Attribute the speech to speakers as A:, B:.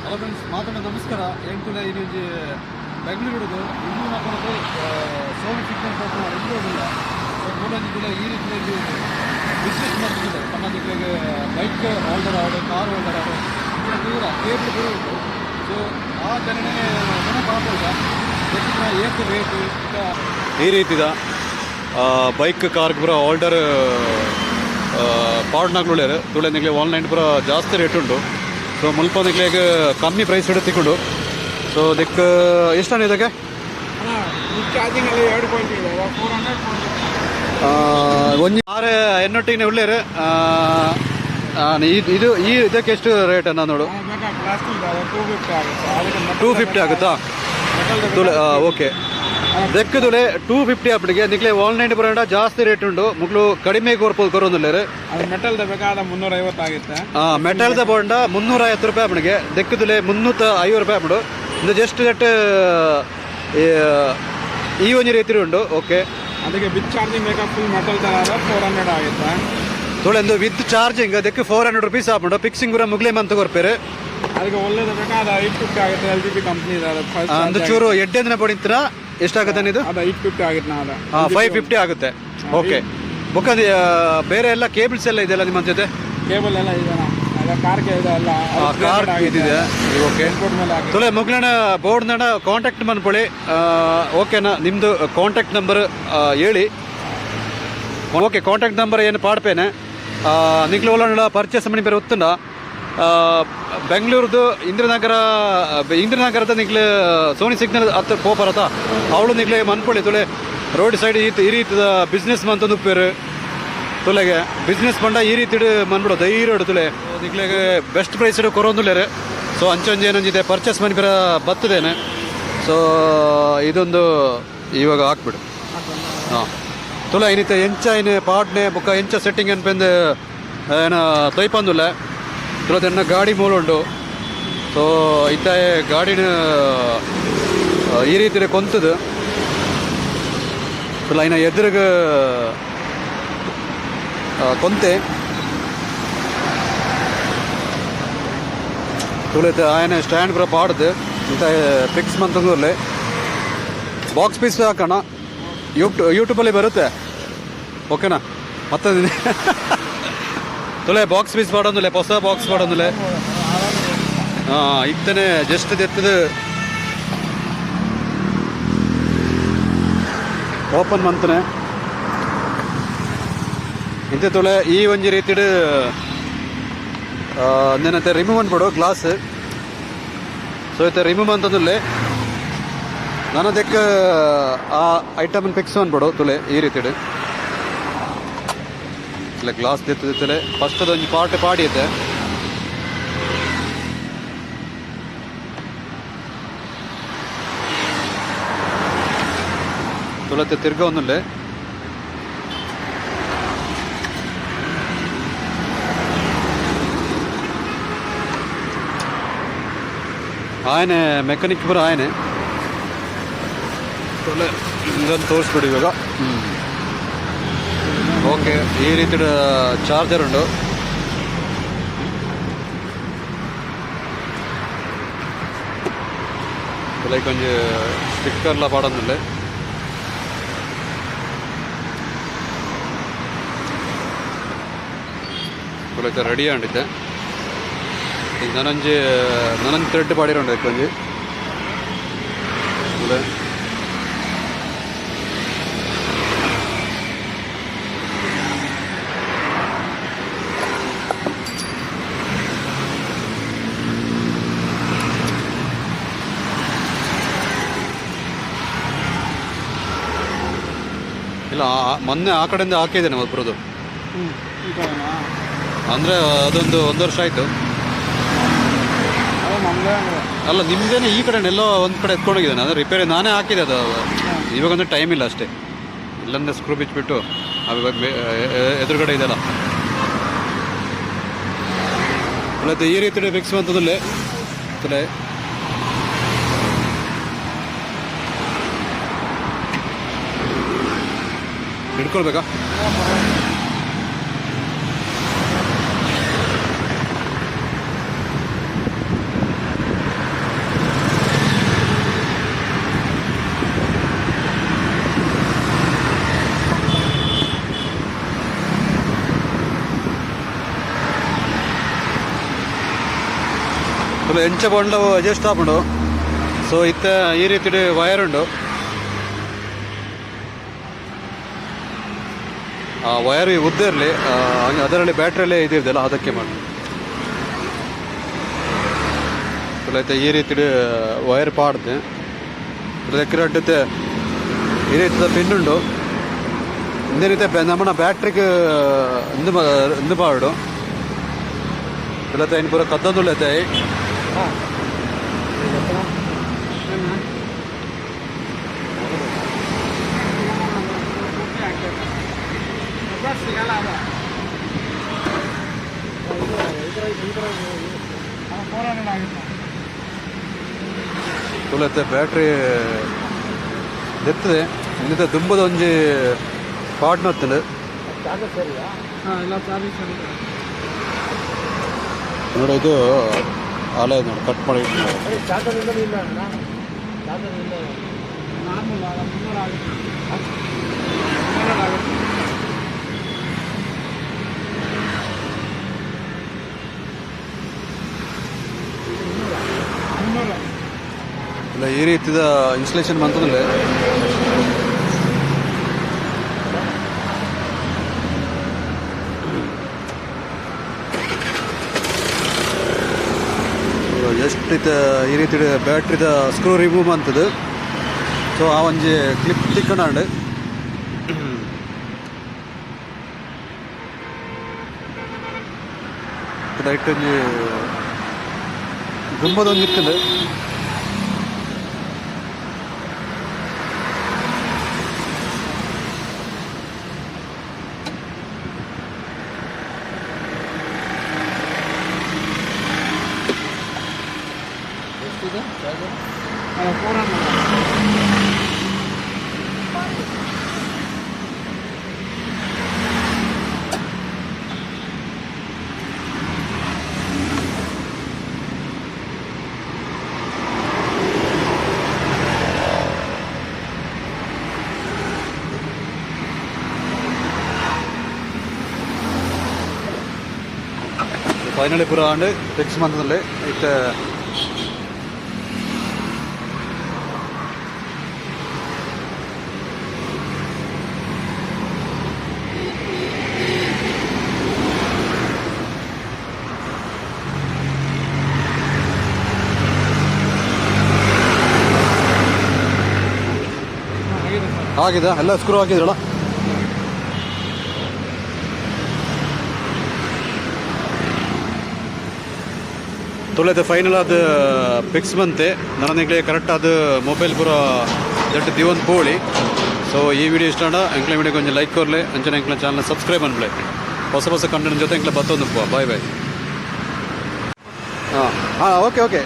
A: Hello friends, ಮಾತಾಡೋ ನಮಸ್ಕಾರ. ಎಂಟುಲ ಇನ್ನೊಂಜಿ ಬೆಂಗಳೂರುದು ಇಂದು ನಗರದ ಸೋನಿ ಸಿಗ್ನಲ್ ಇಂದು ಮೂಲಂಜಿಲ್ಲ. ಈ ರೀತಿಯಲ್ಲಿ ಬಿಸ್ನೆಸ್ ಮಾಡ್ತಿದ್ದಾರೆ. ಕರ್ನಾಟಕಕ್ಕೆ ಬೈಕ್ ಹೋಲ್ಡರ್ ಆವಡು, ಕಾರ್ ಹೋಲ್ಡರ್ ಆವಡು, ಇಂಚಿನ ದೂರ ಕೇಬಲ್ ಕೂಡ ಉಂಟು. ಸೊ ಆ ಜನನೇ ಜನ ಪಾಪುಗ ಏತ್ ರೇಟ್ ಈ ರೀತಿದ ಬೈಕ್ ಕಾರ್ ಪೂರ ಹೋಲ್ಡರ್ ಪಾಡ್ನಾಗ್ಲು ತುಳೆ ನಿಗ್ಲೆ ಆನ್ಲೈನ್ ಪೂರ ಜಾಸ್ತಿ ರೇಟ್ ಉಂಟು. ಸೊ ಮುಲ್ಪ ನಿಗ್ಲೆಗ್ ಕಮ್ಮಿ ಪ್ರೈಸ್ ತಿಕ್ಕೊಂಡು. ಸೊ ದಿಕ್ ಎಷ್ಟು ಇದಕ್ಕೆ?
B: ಚಾರ್ಜಿಂಗ್ ಅಲ್ಲಿ ಎರಡು ಪಾಯಿಂಟ್ ಇದೆ, 400.
A: ಒಂಜಿ ಆರು ಎನ್ನೊಟ್ಟಿಗೆ ಉಳ್ಳೇರು. ಇದು ಈ ಇದಕ್ಕೆ ಎಷ್ಟು ರೇಟ್ ಅನ್ನ ನೋಡು.
B: ಬೇಕಾ ಪ್ಲಾಸ್ಟಿಕ್ 250 ಆಗುತ್ತೆ ಅದಕ್ಕೆ.
A: 250 ಆಗುತ್ತಾ? ತುಳೆ ಓಕೆ, ದೆಕ್ ತುಳೆ 250 ಅಪ್ಪಡಿಗೆ. ನಿಕ್ಲೆ ಆನ್ಲೈನ್ ಬರೋಣ ಜಾಸ್ತಿ ರೇಟ್ ಉಂಟು. ಮುಕ್ಳು ಕಡಿಮೆ ಕೊರ್ಪೋದು ಕೊರೊಂದುಲ್ಲೇರು.
B: ಅದು ಮೆಟಲ್ ಬೇಕಾದ 350 ಆಗುತ್ತೆ.
A: ಮೆಟಲ್ದ ಬೋಂಡ 350 ರೂಪಾಯಿ ಅಪ್ಪಣಿಗೆ. ದೆಕ್ಕುದುಲೆ 350 ರೂಪಾಯಿ ಅಪ್ಪಡು. ಇದು ಜಸ್ಟ್ that ಈ ಒಂಜಿ ರೀತಿ ಉಂಟು. ಓಕೆ.
B: ಅದಕ್ಕೆ ವಿತ್ ಚಾರ್ಜಿಂಗ್ ಬೇಕಾ, ಫುಲ್ ಮೆಟಲ್ ತರ 400 ಆಗುತ್ತೆ.
A: ತುಳೆ ವಿತ್ ಚಾರ್ಜಿಂಗ್ ಅದಕ್ಕೆ 400 ರುಪೀಸ್ ಆಪುಂಡು. ಫಿಕ್ಸಿಂಗ್ ಪೂರ ಮುಗ್ಲೆ ಮಂತ್ ಕೊರ್ಪೇರು.
B: ಅದಕ್ಕೆ ಒಳ್ಳೇದು ಬೇಕಾ, ಅದು 850 ಆಗುತ್ತೆ. ಎಲ್ ಜಿ ಬಿ ಕಂಪ್ನಿ ಇದೆ ಅದು ಫಸ್ಟ್.
A: ಒಂದು ಚೂರು ಎಡ್ಡೆ ಪಡಿತ್ರ ಎಷ್ಟಾಗುತ್ತೆ ಇದು?
B: ಅದು 850 ಆಗುತ್ತೆ ನಾ ಅದು.
A: 550 ಆಗುತ್ತೆ. ಓಕೆ. ಬೊಕ್ಕ ಬೇರೆ ಎಲ್ಲ ಕೇಬಲ್ಸ್ ಎಲ್ಲ ಇದೆಯಲ್ಲ ನಿಮ್ಮ ಜೊತೆ?
B: ಕೇಬಲ್ ಎಲ್ಲ ಇದೆ, ಅದ ಕಾರ್ಗೆ ಇದೆ ಎಲ್ಲ.
A: ಕಾರ್ ಇದಿದೆ. ಓಕೆ.
B: ಮೇಲೆ ಹಾಕಿ.
A: ತುಲೆ ಮುಗ್ಲಣ ಬೋರ್ಡ್ ನಡ ಕಾಂಟ್ಯಾಕ್ಟ್ ಮನ್ಪೊಳಿ. ಓಕೆನಾ? ನಿಮ್ಮದು ಕಾಂಟ್ಯಾಕ್ಟ್ ನಂಬರ್ ಹೇಳಿ. ಓಕೆ, ಕಾಂಟ್ಯಾಕ್ಟ್ ನಂಬರ್ ಏನು ಪಾಡ್ಪೇನೆ. ನಿಕ್ಲು ಒಲ್ಲ ಪರ್ಚೇಸ್ ಮಣಿ ಬೇರೆ ಒತ್ತುಂಡ ಬೆಂಗಳೂರುದು ಇಂದ್ರನಗರ, ಇಂದ್ರನಗರದ ನಿಕ್ಲು ಸೋನಿ ಸಿಗ್ನಲ್ ಹತ್ತ ಪೋಪರತ ಅವಳು ನಿಕ್ಲೆ ಮನ್ಪೊಳಿ. ತುಲೆ ರೋಡ್ ಸೈಡ್ ಈ ಈ ರೀತಿದ ಬಿಸ್ನೆಸ್ ಮಂತೊಂದು ಉಪ್ಪೇರು. ತುಲೆಗೆ ಬಿಸ್ನೆಸ್ ಪಂಡ ಈ ರೀತಿ ಮನ್ಬಿಡು ಧೈರ್ಯ ತುಲೆ. ನಿಕ್ಲೆಗೆ ಬೆಸ್ಟ್ ಪ್ರೈಸ್ ಕೊರೊಂದುಲ್ಲೇರು. ಸೊ ಅಂಚೊಂಜಿ ಏನೊಂಜಿದೆ ಪರ್ಚೇಸ್ ಮನಿ ಬೇರೆ ಬತ್ತದೇನೆ. ಸೊ ಇದೊಂದು ಇವಾಗ ಹಾಕ್ಬಿಡು. ಹಾಂ, ತುಲ ಏನಿತ್ತೆ ಎಂಚ ಇನ್ ಪಾಡ್ನೆ ಬೊಕ್ಕ ಎಂಚ ಸೆಟ್ಟಿಂಗ್ ಅನ್ಪೆಂದು ಏನ ತೊಯ್ಪಂದುಲ್ಲ. ತುಲ ತೆನ್ನ ಗಾಡಿ ಮೂಲ ಉಂಡು. ಸೊ ಇತ್ತ ಗಾಡಿನ ಈ ರೀತಿ ಕೊಂತದು. ತುಲ ಇನ್ನ ಎದುರುಗ ಕೊಂತೆ. ತುಳಿತ ಆಯನ ಸ್ಟ್ಯಾಂಡ್ ಪೂರ ಪಾಡ್ದು ಇಂತ ಫಿಕ್ಸ್ ಮಂತಂದು ಬಾಕ್ಸ್ ಪೀಸ್ ಹಾಕೋಣ. ಯೂಟ್ಯೂಬಲ್ಲಿ ಬರುತ್ತೆ. ಓಕೆನಾ? ಮತ್ತೆ ತುಲೆ ಬಾಕ್ಸ್ ಪೀಸ್ ಪಾಡೊಂದುಲ್ಲೆ, ಹೊಸ ಬಾಕ್ಸ್ ಪಾಡೊಂದುಲ್ಲೆ. ಹಾಂ, ಇತ್ತನೆ ಜಸ್ಟ್ ಎತ್ತದು ಓಪನ್ ಮಂತನೆ. ಇಂತೆ ತುಳೆ ಈ ಒಂಜಿ ರೀತಿಡ್ ನೆನತೆ ರಿಮೂವ್ ಅನ್ಬಿಡು ಗ್ಲಾಸ್. ಸೊ ಇತ್ತೆ ರಿಮೂವ್ ಅಂತಂದುಲ್ಲೆ. ನಾನು ಅದಕ್ಕೆ ಆ ಐಟಮ್ ಫಿಕ್ಸ್ ಅನ್ಬಿಡು. ತುಲೆ ಈ ರೀತಿಡ್ ಇಲ್ಲ ಗ್ಲಾಸ್ ದೆತ್ತಲೆ ಫಸ್ಟ್ ಅದೊಂಜಿ ಪಾರ್ಟ್ ಪಾಡಿ ಐತೆ. ತುಳತೆ ತಿರ್ಗ ಒಂದುಲ್ಲೆ. ಆಯನೆ ಮೆಕ್ಯಾನಿಕ್ ಪೂರ ಆಯನೆ. ತುಲೆ ಇದನ್ನು ತೋರಿಸ್ಬಿಡಿ ಇವಾಗ. ಓಕೆ, ಈ ರೀತಿ ಚಾರ್ಜರ್ ಉಂಟು. ಲೈಕ್ ಒಂಜಿ ಸ್ಟಿಕ್ಕರ್ಲ ಪಾಡೊಂದುಲ್ಲೆ. Like ready ಆಂಡಿತ್ತೆ. ಈಗ ನನೊಂಜಿ ನನೊಂಜಿ ಥ್ರೆಡ್ ಪಾಡಿರೋಂಡು ಒಂಜಿ ತುಲೆ. ಇಲ್ಲ, ಮೊನ್ನೆ ಆ ಕಡೆಯಿಂದ ಹಾಕಿದ್ದೇನೆ ಒಬ್ರದ್ದು.
B: ಹ್ಞೂ, ಈ ಕಡೆನಾ?
A: ಅಂದರೆ ಅದೊಂದು ಒಂದು ವರ್ಷ ಆಯಿತು.
B: ಅದು ನಮ್ಮದೇ.
A: ಅಲ್ಲ, ನಿಮ್ದೇನೆ. ಈ ಕಡೆ ಎಲ್ಲೋ ಒಂದು ಕಡೆ ಎತ್ಕೊಂಡೋಗಿದ್ದಾನೆ. ಅಂದರೆ ರಿಪೇರಿ ನಾನೇ ಹಾಕಿದೆ ಅದು. ಇವಾಗಂದ್ರೆ ಟೈಮ್ ಇಲ್ಲ ಅಷ್ಟೇ. ಇಲ್ಲಂದ್ರೆ ಸ್ಕ್ರೂ ಬಿಚ್ಚಿಬಿಟ್ಟು ಇವಾಗ ಎದುರುಗಡೆ ಇದೆಯಲ್ಲ ಮತ್ತೆ ಈ ರೀತಿ ಫಿಕ್ಸ್ ಅಂತದಲ್ಲಿ ತುಲೆ. ಹಿಡ್ಕೊಳ್ಬೇಕಾ? ತುಲೆ ಎಂಚ ಬಂಡ ಅಡ್ಜಸ್ಟ್ ಆಪುಂಡು. ಸೊ ಇತ್ತೆ ಈ ರೀತಿ ವೈರ್ ಉಂಡು. ಆ ವೈರ್ ಉದ್ದ ಇರಲಿ, ಅದರಲ್ಲಿ ಬ್ಯಾಟ್ರಿಯಲ್ಲೇ ಇದಿರ್ದಲ್ಲ, ಅದಕ್ಕೆ ಮಾಡಿ. ತುಲೆ ಈ ರೀತಿ ವೈರ್ ಪಾಡ್ದು ಅದಕ್ಕೆ ಈ ರೀತಿದ ಪಿನ್ ಉಂಡು. ಇಂದೇ ರೀತಿ ನಮ್ಮನ ಬ್ಯಾಟ್ರಿಗೆ ಇಂದು ಇಂದು ಪಾಡು. ತುಲತೆ ಇನ್ನು ಪೂರ ಕದ್ದೊಂದುಳ್ಳೆತೆ.
B: ಸಿಗಲ್ಲ ಅದು. 400 ಆಗುತ್ತೆ.
A: ತುಲತೆ ಬ್ಯಾಟ್ರಿ ದೆತ್ತದೆ. ಇಂದಿತ ದುಂಬದ ಒಂಜಿ ಪಾಡ್ನ ಹೊತ್ತುಂಡು.
B: ಹಾಂ, ಎಲ್ಲ ಚಾರ್ಜ್ ಸರಿ.
A: ನೋಡಿ, ಇದು ಆಲೆ ನೋಡಿ, ಕಟ್ ಮಾಡಿ ಇಟ್ಟಿದ್ದಾರೆ.
B: ನಾರ್ಮಲ್ 300 ಆಗುತ್ತೆ, 300 ಆಗುತ್ತೆ. 300.
A: ಇಲ್ಲ, ಈ ರೀತಿದ ಇನ್ಸ್ಟಲೇಷನ್ ಬಂತಂದ್ರೆ ಎಷ್ಟು ಈ ರೀತಿ ಬ್ಯಾಟ್ರಿದ ಸ್ಕ್ರೂ ರಿಮೂವ್ ಅಂತದ್ದು. ಸೊ ಆ ಒಂಜಿ ಕ್ಲಿಪ್ ತಿಕ್ಕಣಾಂಡ್. ರೈಟ್, ಒಂಜಿ ದುಂಬದೊಂದು ಇತ್ತಂಡು.
B: 400.
A: ಫೈನಲಿ ಪೂರ ಆಂಡ್, ಫಿಕ್ಸ್ ಮಂತದಲ್ಲಿ ಇತ್ತೆ.
B: ಆಗಿದೆ ಸರ್.
A: ಆಗಿದೆ, ಎಲ್ಲ ಸ್ಕ್ರೂ ಹಾಕಿದ್ರಲ್ಲ. ತೊಳೆದ ಫೈನಲ್ ಅದು ಫಿಕ್ಸ್ ಬಂತೆ. ನನಗೆ ಕರೆಕ್ಟ್ ಅದು ಮೊಬೈಲ್ ಪೂರ ದಟ್ಟ ದಿವೊಂದು ಪೋಳಿ. ಸೊ ಈ ವಿಡಿಯೋ ಇಷ್ಟ ಆಂಡ ಎಂಕ್ಲ ವಿಡಿಯೋ ಕೊಂಚ ಲೈಕ್ ಕೊರ್ಲೆ, ಅಂಚನೆ ಎಂಕ್ಲ ಚಾನಲ್ ಸಬ್ಸ್ಕ್ರೈಬ್ ಅನ್ಬಿಳೆ. ಹೊಸ ಹೊಸ ಕಂಟೆಂಟ್ ಜೊತೆ ಎಂಕ್ಲ ಬತ್ತೊಂದು. Boy boy. ಹಾಂ ಹಾಂ, ಓಕೆ ಓಕೆ.